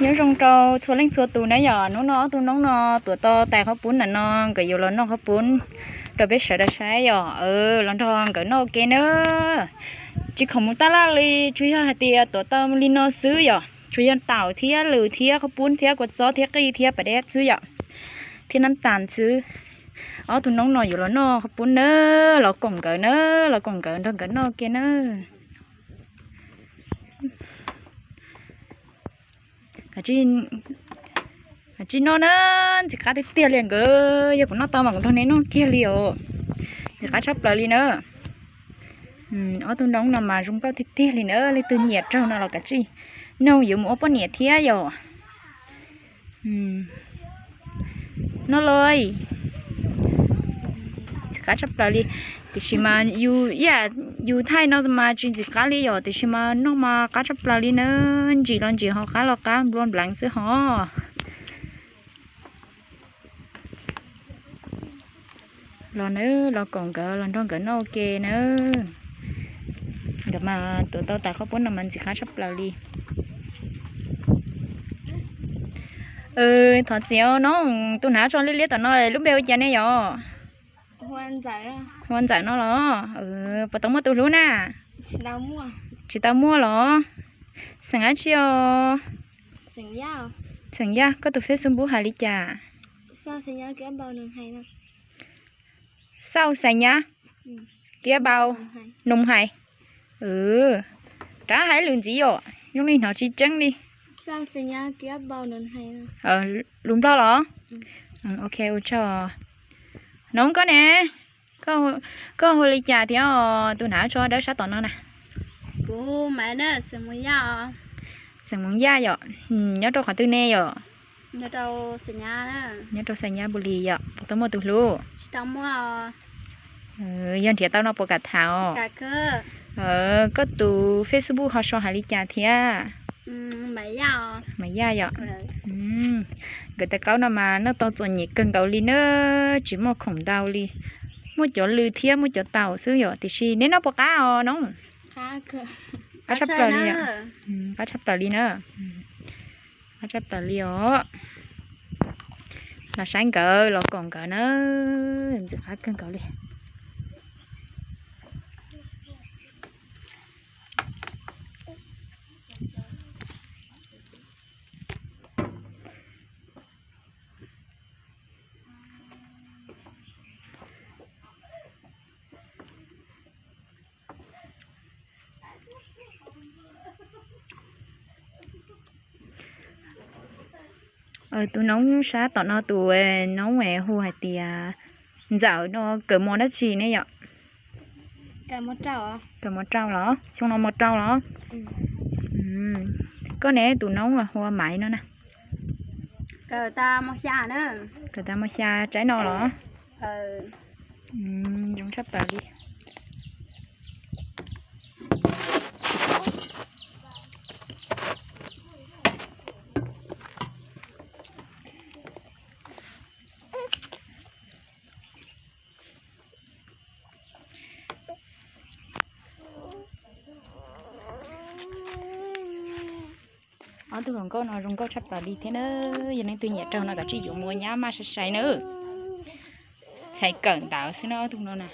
Nyob zoo rau txhua leej txhua tus na yom, hnub no ob tug noob no tuav tau tais qhaub poob ntawm no, nkawd yuav los noj qhaub poob rau peb sawv daws saib yom. Los nrog nkawd noj ua ke na. Tsis khoom mus taj laj li, tsuas yog hais tias tuav tau li no xwb yom, tsuas yog taum thiab lws thiab qhaub poob thiab kua txob thiab qij thiab pas dej xwb yom, thiab nab tas xwb. Ob tug noob no yuav los noj qhaub poob na, los koom nkawd na, los koom nkawd nrog nkawd noj ua ke na. Kav tsij noj na, ntxim qab tiag tiag li nkawd, yog kuv noj tau mas kuv nrog neb noj kiag li os. Ntxim qab tshaj plaws li na. Ob tug noob no mas zoo nkauj tiag tiag li na, leej twg nyiam raug no los kav tsij nug yuav mus ua poj niam thiab yom. Noj los, ntxim qab tshaj plaws li. Tiam sis mas yus ib yam yus thaij no mas tsis ntxim qab li yom, tiam sis mas noj mas qab tshaj plaws li na. Ntsim los ntsim, ho qab los qab, nplua npleev xwb hos. Los nawb, los koom nkawd los nrog nkawd noj ua ke nawb. Nkawd mas tuav tau tais qhaub poob no mas ntxim qab tshaj plaws li. Thov txim os, no tus hnav tso liab liab tom no lub npe ua cas ne yom? Hu ua Ntxawm no los? Puas tau muaj tus hlub na? Tsis tau muaj los? Xeem dab tsi os? Xeem Yaj, koj tus Facebook hais li cas? Xauj Xeem Nyab Kiab Npau Noom Hais. Rov hais lus ntxiv yom, zoo li hnov tsis tseeb li. Lus Nplog los? Ok, ua tsaug. Noov koj ne, koj hu li cas thiab tus hnav tso dawb sab tom no na? Xeem Moos Yaj yom, nyob rau qhov twg ne yom? Nyob rau Xais Nyab Npu Lis yom, puas tau muaj tus hlub? Yog nrhiav tau no puas kam tham os? Koj tus Facebook ho sau hais li cas thiab? Mas Yaj yom. Nkawd tais qaub no mas noj tau txom nyem kawg nkaus li na, tsis muaj khoom ntau li. Muaj cov lws thiab muaj cov taum xwb yom, tiam sis neb noj puas qab os no? Qab tshaj plaws li na. Qab tshaj plaws li os. Los saib nkawd, los koom nkawd na, ntxim qab kawg nkaus li. Tus noob sab tom no tus noob hu hais tias Ntxawm no kawm mos dab tsi ne yom? Kawm mos rau los? Xyoo no mos rau los? Koj ne, tus noob hu ua Maiv no na. Kawm tas mos xya tsaib no los? Zoo tshaj plaws li. Ob tug hluas nkauj no zoo nkauj tshaj plaws li thiab na. Yog leej twg nyiam raug no kav tsij yuav mus ua nyab maj sai sai na. Txhais kawm ntawv xwb na ob tug no na.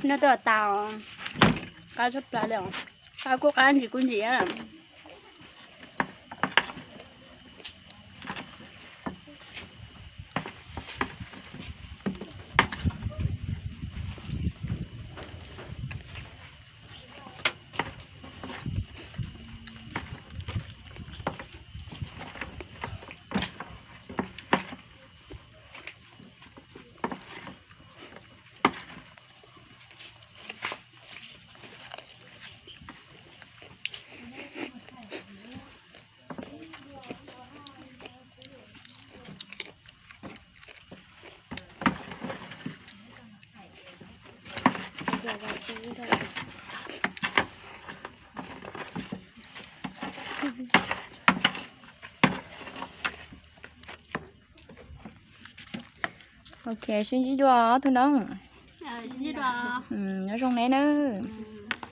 Noj tuaj tas, qab tshaj plaws li, qab kuj qab ntsim kuj ntsim. Ok, sib ntsib dua ob tug noob. Nyob zoo neb nawb.